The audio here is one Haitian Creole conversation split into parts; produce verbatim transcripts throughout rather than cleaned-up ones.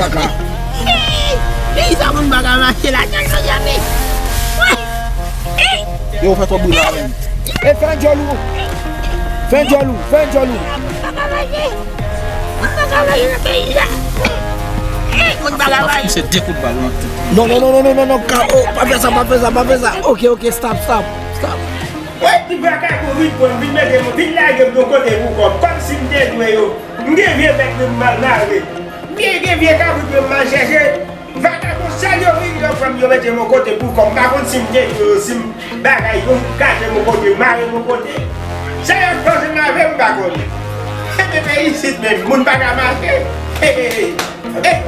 kaka. Ey, ey, sa moun pa ka mache la, tèlman janbe. Ey, ey, Yo, fè twòp bri la, menm. E fè djòl ou. Fè djòl ou, fè djòl ou. Moun pa ka mache. Moun pa ka mache nan peyi sa. Ey, moun pa ka mache. Se de kout bal nan tèt. Non, non, non, non, non, non, non, ka, oh, pa fè sa, pa fè sa, pa fè sa. Ok, ok, stop, stop, stop. Wè, ti vagabon vin pran m, vin mete m, vin lage m yon kote pou kò m, kòmsi m te dwe yo. M gen vye bèt mwen m mal mare. M gen, gen vye kabrit mwen m mal chèche. Vagabon sèl yo vin yo pran m, yo mete m yon kote pou kò m. M pa konn si m te dwe yo, si m bagay yo, m kache m yon kote, mare m yon kote. Sa y ap pase m avè m, m pa konnen. Enben, men isit menm, moun pa ka mache. Hey, hey, hey. Hey,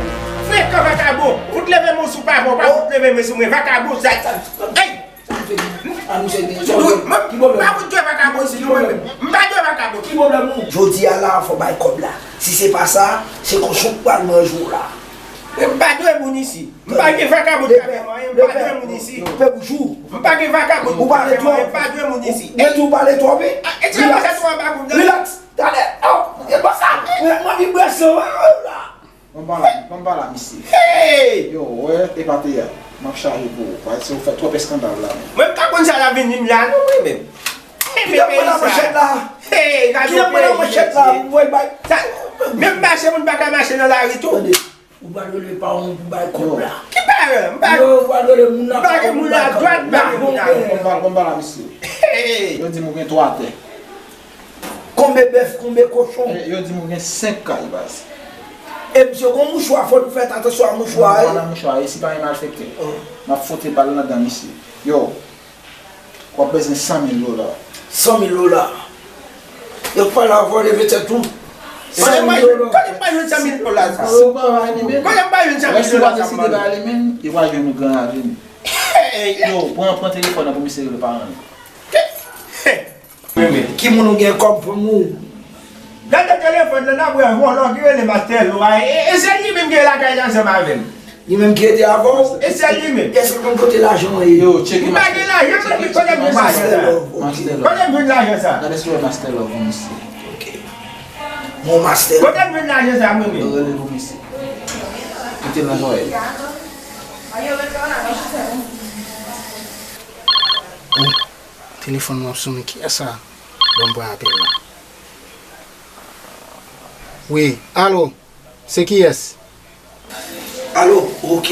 frekan vakabon, fout leve men w sou papa w, pa fout leve men sou mwen, vakabon sa. Hey! Ann, se ki pwoblèm? Pa fout jwe vakabon isit non, mwen menm. M pa jwe vakabon. Ki pwoblèm ou? Jodi a la, fò bay kòb la. Si se pa sa, se kochon k pral manje w la. Men m pa dwe moun isi. M pa gen vakabon k ap fè m anyen, m pa dwe moun isi. Koupe bouch ou. M pa gen vakabon k ap fè m anyen, m pa dwe moun isi. Ou pale twòp, wi. Relax. Relax. Tande. Oh, e pa sa. Mwen, mwen vin brase w la. Ban m pale, ban m pale a misye. Hey! Yo, wè, e pa te a. M ap chaje pou ou. Paske ou fè twòp eskandal la menm. Mwen m pa konn sa l ap vin di m la non, mwen menm. Ki lè m pran manchèt la? Hey, gade yon peyi, mesye. Ki lè m pran manchèt la? Mwen bay. Sa, menm mache, moun pa ka mache nan lari tou. Tande, ou pral rele paran w pou bay kòb la. Ki paran? M pa. Yo, ou pral rele moun la. M pa gen moun la dwat, m pa gen moun la. Ban m pale, ban m pale a misye. Hey! Yo di m ou gen twa tè. Konbe bèf, konbe kochon. E, yo di m ou gen senk kay, baz. E misye gon mouchwa, fò nou fè atansyon a mouchwa, wi. Mouchwa, e si pa gen malfektè. M ap fote bal ladan misye. Yo, w ap bezwen san mil dola. San mil dola. Yo pa la vòlè petèt tou. San mil dola. Kote m pa jwenn san mil dola sa? Si w pa ba li menm, kote m pa jwenn san mil dola sa, si w pa deside ba li menm, yo pa jwenn ou Gran Ravin. Yo, pran, pran telefòn nan pou misye rele paran l. Ki moun ou gen kòm pou nou? Gade telefòn nan, n ap wè vòlò ki rele Mastèlo a. E, e se li menm ki lakay la ansanm avè m. Li menm ki rete avè w? E se li menm. Èske w konn kote lajan an ye? Yo, tcheke. M pa gen lajan, kote m jwenn lajan sa? Kote m jwenn lajan sa? Gade si w wè Mastèlo pou misye. Ok. Bon, Mastèlo. Kote m jwenn lajan sa, mwen menm? Rele pou misye. Kite l nan zòrèy. Telefòn mwen ap sonnen, kiyès sa? Bon, m pran apèl la. Wi, alo, se kiyès? Alo, ok.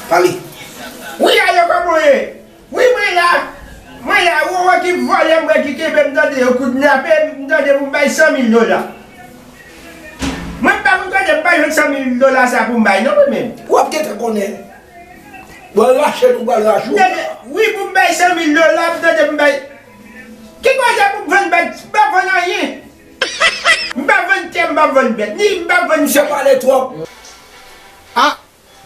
Pale. Wi, alo, kòman w ye? Wi, mwen la. Mwen la, ou wè ki vòlè m wè ki kenbe m tande yo kidnape m, m tande pou m bay san mil dola. Mwen m pa konn kote m bay jwenn san mil dola sa pou m bay non, mwen menm. W ap gentan konnen. Bon, rache nou pral rache w. Tande, wi, pou m bay san mil dola, m tande m bay. Ki koze pou m vann bèt? M pa vann anyen. M pa vann tè, m pa vann bèt, ni m pa vann. Misye pale twòp. A,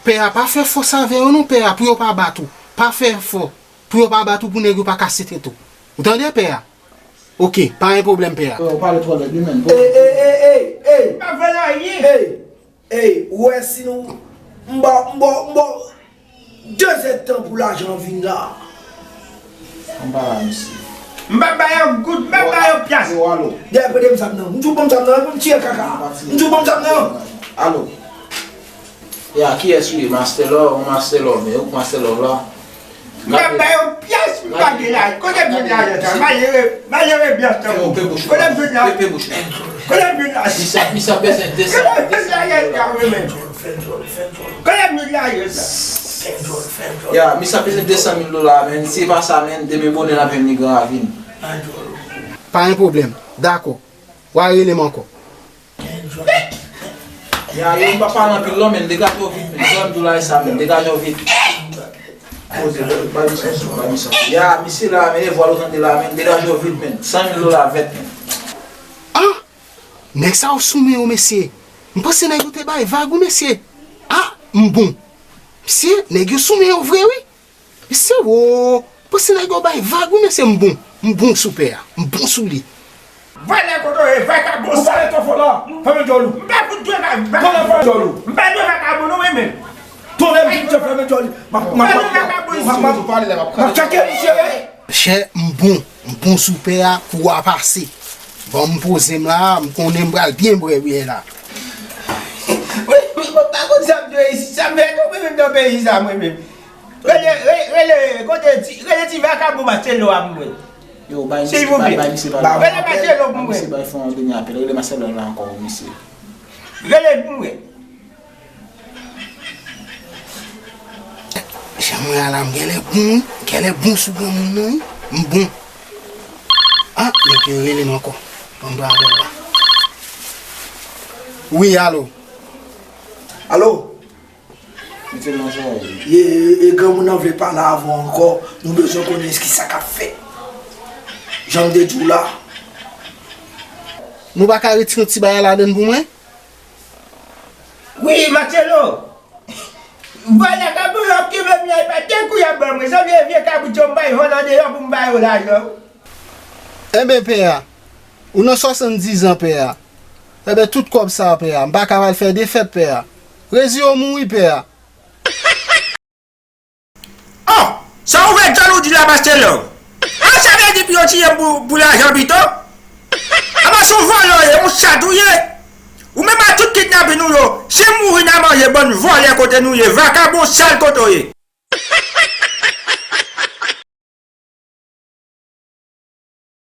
pè a, pa fè fòs avè yo non, pè a, pou yo pa bat ou. Pa fè efò pou yo pa bat ou, pou nèg yo pa kase tèt ou. Ou tande, pè a? Ok, pa gen pwoblèm, pè a. Yo, ou pale twò lèd, wi, menn. Ey, ey, ey, ey, ey. M pa vann anyen. Ey, ey, ou wè si nou, m ba, m ba, m ba w de zèdtan pou lajan an vin la. M pa la, mesye. M pa bay yon goud, m pa bay yon pyas. Yo, alo. Dèyè, prete m zam nan. M di w ban m zam nan, epi m tiye kaka. M di w ban m zam nan. Alo. Ya, kiyès ou ye? Master Love, on Master Love, men ou Master Love la. M pa bay yon pyas, m pa gen la. Kote m jwenn lajan sa? Malere, malere blan tankou. Kote m jwenn la? Pe bouch. Kote m jwenn la? Misye, misye ap bezwen de san, de san mil dola. Kote m jwenn lajan sa? Ya, misye ap bezwen de san mil dola, men si se pa sa, men demen bonè n ap jwenn li Gran Ravin. Pa gen pwoblèm. Dakò. W a rele m ankò. Ya, yo, m pa pale anpil non, men degaje w vit, men. Sa m di w la, e sa, men degaje w vit. Koze, bay misye sou, bay misye sou. Ya, misye la, men, e vwa l ou tande la, men degaje w vit, men. San mil dola vèt, men. Ah! Nèg sa yo sou men yo, mesye. M panse nèg yo te bay vag, wi, mesye. Ah, m bon. Mesye, nèg yo sou men yo vre, wi. Mesye, wo, panse nèg yo bay vag, wi, mesye, m bon. M bon sou pè a. M bon sou li. Vòlè kote w ye, vakabon sa. Ou pale twò fò la. Fèmen djòl ou. M pa fout dwe va-, vakabon. Fèmen djòl ou. M pa dwe vakabon, non, mwen menm. Tonnè m di w fèmen djòl ou. M ap, m ap, m ap, m ap, m ap, m ap tcheke misye, wi. Chè, m bon. M bon sou pè a, kou a pase. Bon, m poze m la, m konnen m pral byen bwè byè la. Wi, wi, mwen pa konn sa m dwe isit, sa m fè tonbe menm nan peyi sa, mwen menm. Rele, re-, rele, kote ti, rele ti vakabon Master Love a pou mwen. Yo, bay misye, bay, bay misye pale. Rele Master Love pou mwen. Bay misye, bay fè yon dènye apèl. Rele Master Love la ankò, misye. Rele pou mwen. Jan mwen a la, m genlè bon, wi. M genlè bon sou granmoun nan, wi. M bon. Ah, nèg yo rele m ankò. Ban m pran apèl la. Wi, alo. Alo? Mete l nan zòrèy. E, e, e granmoun nan vle pale avè w ankò. Nou bezwen konnen kisa k ap fèt. Jan m te di w la, Nou pa ka retire yon ti bagay ladann pou mwen? Wi, Marcello. Vagabon yo ki vle vin ay pa te kou y ap ban mwen. Sa vye vye kabrit yo m bay vann andeyò pou m ba yo lajan. Enben, pè a, ou nan swasanndiz an, pè a. Enben, tout kòb sa, pè a, m pa ka al fè defèt, pè a. Reziye w mouri, pè a. Oh! Sa ouvè djòl ou di la, Marcello? Ah, sa vle di pou yo tiye m pou, pou lajan pito? Apa se yon vòlè w ye, yon chat ou ye? Ou menm ak tout kidnapin ou yo, se mouri n a manje, bann vòlè kote nou ye, vakabon sal kote w ye.